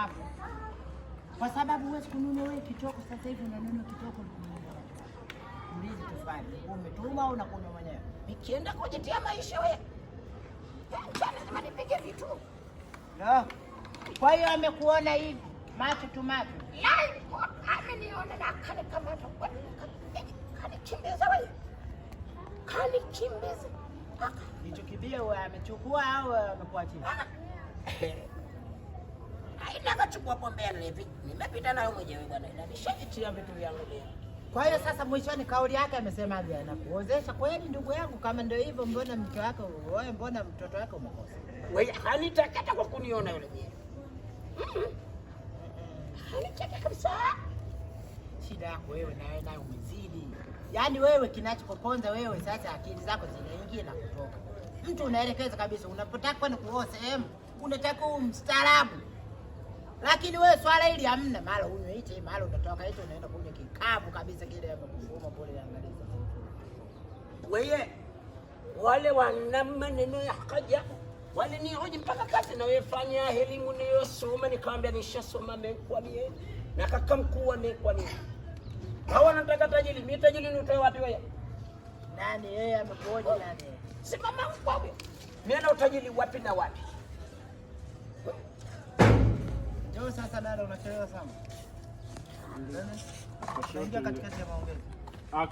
Pumbavu. Kwa sababu huwezi kununua wewe kitoko sasa hivi unanunua kitoko mlizi tufanye. Umetuma au unakunywa mwenyewe? Nikienda kujitia maisha wewe. Mchana lazima nipige vitu. No. Kwa hiyo amekuona hivi macho tu macho. Live ameniona na akanikamata. Kanikimbiza wewe. Kanikimbiza. Hicho kibia wewe amechukua au amekuachia? Haina kachukua pombe ya levi. Nimepita nayo mwenyewe bwana. Ila nishajitia vitu vyangu leo. Kwa hiyo sasa mwishoni kauli yake amesemaje? Anakuozesha kweli ndugu yangu? Kama ndio hivyo, mbona mke wako wewe, mbona mtoto wako umekosa? Wewe hanitaki hata kwa kuniona yule mie. Hanitaki kabisa. Shida yako wewe nawe nayo umezidi. Yaani wewe kinachokuponza wewe sasa akili zako zinaingia na kutoka. Mtu unaelekeza kabisa unapotaka kwenda kuoa sehemu, unataka uwe mstaarabu. Lakini wewe swala hili hamna, mara unywe hichi, mara unatoka hicho unaenda kunywa kikavu kabisa kile hapa kufuma pole angalia sasa. Weye wale wana maneno ya haja wale ni mpaka kazi nawefanya elimu niyosoma, nikamwambia nishasoma mekwamie na kaka mkuu amekwamie. Hawa wanataka tajiri, mimi tajiri nitoe wapi wewe? Nani yeye amekuoje nani? Simama mkwawe. Mimi na utajiri wapi na wapi? Njoo sasa dada, unachelewa sana. Unaingia katikati ya maongezi. Action.